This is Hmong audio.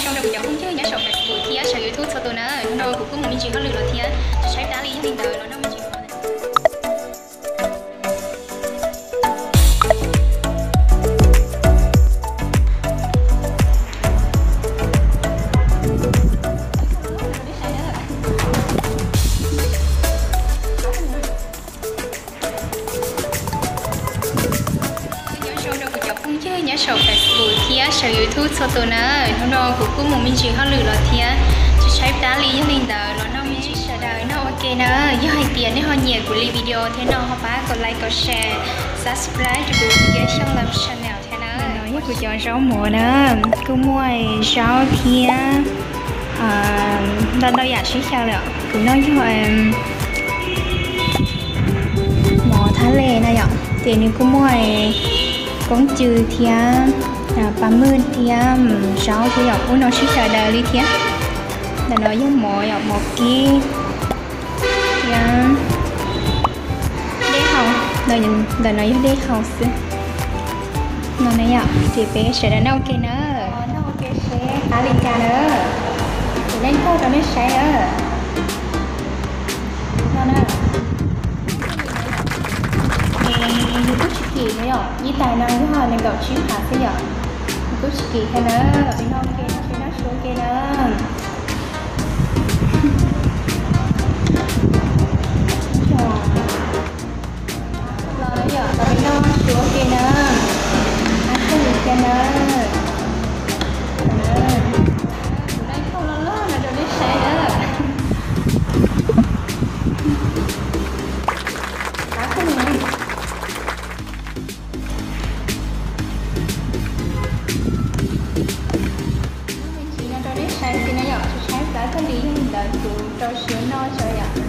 Zoo rau kuv cov phooj ywg nyob saum Facebook thiab saum YouTube txhua tus na, hnub no kuv kuj mus me ntsis hauj lwm los thiab, tsis tshaib plab li, yog li ntawd los noj me ntsis. Nyob zoo rau kuv cov phooj ywg nyob saum Facebook thiab saum YouTube txhua tus na, hnub no kuv kuj mus me ntsis hauj lwm los thiab, tsis tshaib plab li, yog li ntawd los noj me ntsis. Sawv daws noj ua ke na, yog hais tias nej ho nyiam kuv li video thiab no ho pab kom like, kom share, subscribe rau kuv Kiab Xyooj Love Channel thiab na. No yog kuv cov zaub mov na, kuj muaj zaub thiab ntau ntau yam sib xyaw lawm. Kuv noj yog mov thab le na yom, ces nws kuj muaj koob cw thiab pa mwj thiab zaub thiab yom, ub no sib xyaw daws li thiab. Ntawm no yog mov yom, mov kib thiab dej haus, ntawm no yog dej haus xwb. No na yom, ces peb sawv daws noj ua ke na, noj ua ke seb qab li cas na, kuv yeej thaij rau nej saib na. No na, nws kuj tsis kim na yom, ib tais no yog nees nkaum tsib phav xwb yom, nws kuj tsis kim thiab na. Peb noj ua ke, peb noj su ua ke na. Los yom, los peb noj su ua ke na. Ab, koj mus thiab na. Kuv noj ib khau loj loj no rau nej saib na. Ab, koj mus. Noj me ntsis no rau nej saib xwb na yom, tsis tshaib plab kawg li, yog li ntawd kuv rau siab noj tso yom.